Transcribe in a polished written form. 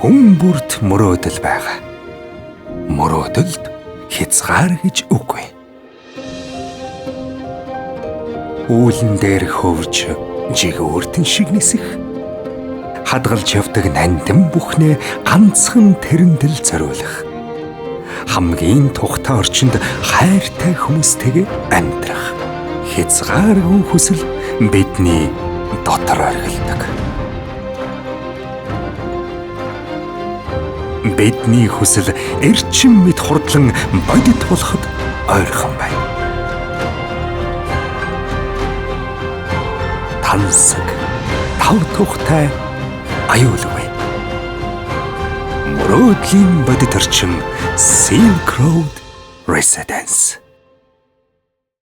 Хүн бүрт мөрөөдөл байгаа. Мөрөөдөлд хязгаар гэж үгүй. Үүлэн дээр хөвж жигүүртэн шиг нисэх, хадгалж явдаг нандин бүхнээ ганцхан тэрэнд л зориулах. Хамгийн тухтай орчинд хайртай хүмүүстэйгээ амьдрах. Хязгааргүй хүсэл бидний дотор орхилдог. Бидний хүсэл эрчим мэт хурдлан бодит болоход ойрхон байна. Тансаг, тав тухтай аюулгүй. Мөрөөдлийн бодит орчин Silk Road Residence.